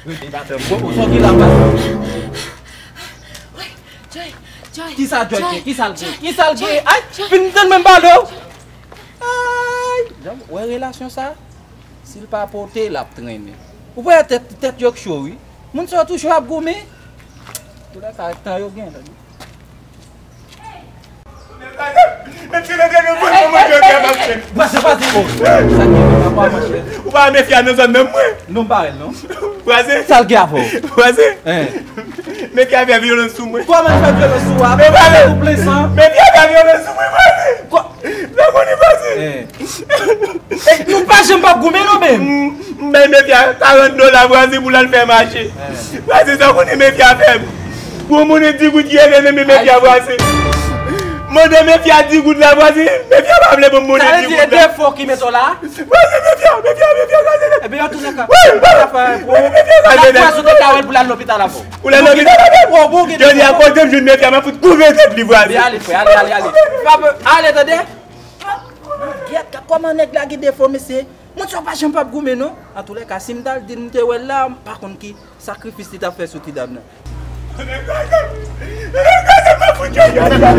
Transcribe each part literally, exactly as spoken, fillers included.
Rete, batè m. Ou sòti la, batè m. Joy, Joy, Kisa Joy Joy, gen? Kisa l gen? Joy, Kisa l gen? Joy, Ay, Joy. Vin tann mwen m pale w. Ay, wè relasyon sa? Si l pa pote, l ap trennen. Ou wè tèt, tèt yo k cho, wi. Moun sa yo toujou ap goumen. Toulèka, tan yo gen, tande. Menm si nou gen yon bon moun yo gen ap ap fè. Brase, brase, o. Sa ki gen, papa, manchè. Ou pa wè mefya nan zòn nan mwen. Non, pa wè l, non. Brase. Sa l gen avè w? Brase. Hein. Mefya fè vyolans sou mwen. Kòman l fè vyolans sou w? Mefya fè vyolans sou mwen, brase. Kò- Nan konnen, brase. Hein. E, nou pa janm p ap goumen, non, menm. M bay mefya karant dola, brase, pou l al fè mache. Brase, sa w konnen mefya fè m. Pou yon moun di goud ki ede nan men mefya, brase. Mande mefya di goud la, brase. Mefya pa vle ban m mande di goud la. Sa vle di e defo ki mete w la? Brase, mefya, mefya, mefya, brase. Ebyen, antoulèka, Wi, wi. Sa fè pou Wi, mefya, brase. Apre sa, w te ka wè l pou l al lopital avè w. Pou l al lopital avè m. Ou gen Jodi a, kote m jwenn mefya, m ap fout kouve tèt li, brase. Ebyen, ale, frè, ale, ale, ale. Frape, ale, tande. Gèt, gad kòman nèg la gen defo, mesye. Moun sa yo pa janm p ap goumen, non. Antoulèka, si m t al di l m te wè l la, m pa konn ki sakrifis li t ap fè sou ti dam nan. M ap fout jòj jòj la.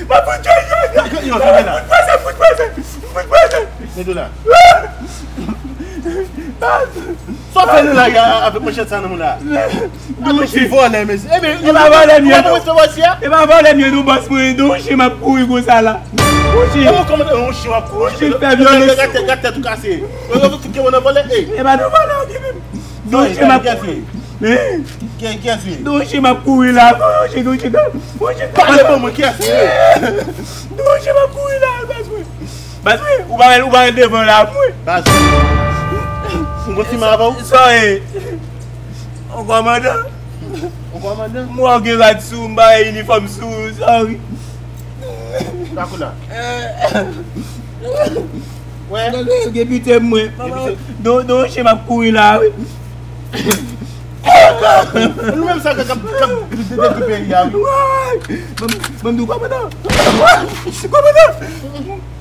M ap fout jòj jòj la. Yo, yo, yo, yo, yo. Fout pase, fout pase, fout pase. Mete la. Sa w fè nou la avèk manchèt sa nan men w la? Douche. Vòlè, mesye. Ebyen, e pa vòlè m ye, non. E pa vòlè m ye, non, bòs mwen. Douche, m ap kouri konsa la. Douche. Kòman, kòman, yon chyen w ap kouri? Douche, fè vyolans. Gade tèt, gade tèt ou kase. Yo, yo, tout ke mwen nan vòlè, ey. E pa nan vòlè, ok, menm. Douche, m ap kouri. Kiyès li? Douche, m ap kouri la. Douche, douche, douche. Pale ban mwen, kiyès li? Douche, m ap kouri la, bòs mwen. Baz mwen, ou pa wè, ou pa wè devan la, mwen. Baz. M konn siman avè w. Sorry. On kòmandan. On kòmandan. Mwen gen rad sou, m pa wè inifòm sou, sorry. Kakou la. Wè. Gade, gen pite mwen. Gen pite. Don, don, che m ap kouri la, wi. Nou menm sa k ap, k ap detwi peyi a, wi. Ban m, ban m di w, kòmandan. Kòmandan!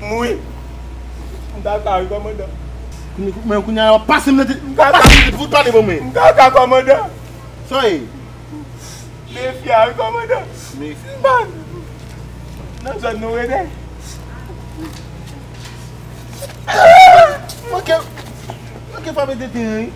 Mouri. M ta ka, wi, kòmandan. Men kounye a, w ap pase m nan tèt. M ta ka. Fout pale pou mwen. M ta ka, kòmandan. Sa ye? Mefya, wi, kòmandan. Mefya. Nan zòn nou rete. Manke, manke pa mete teren, wi.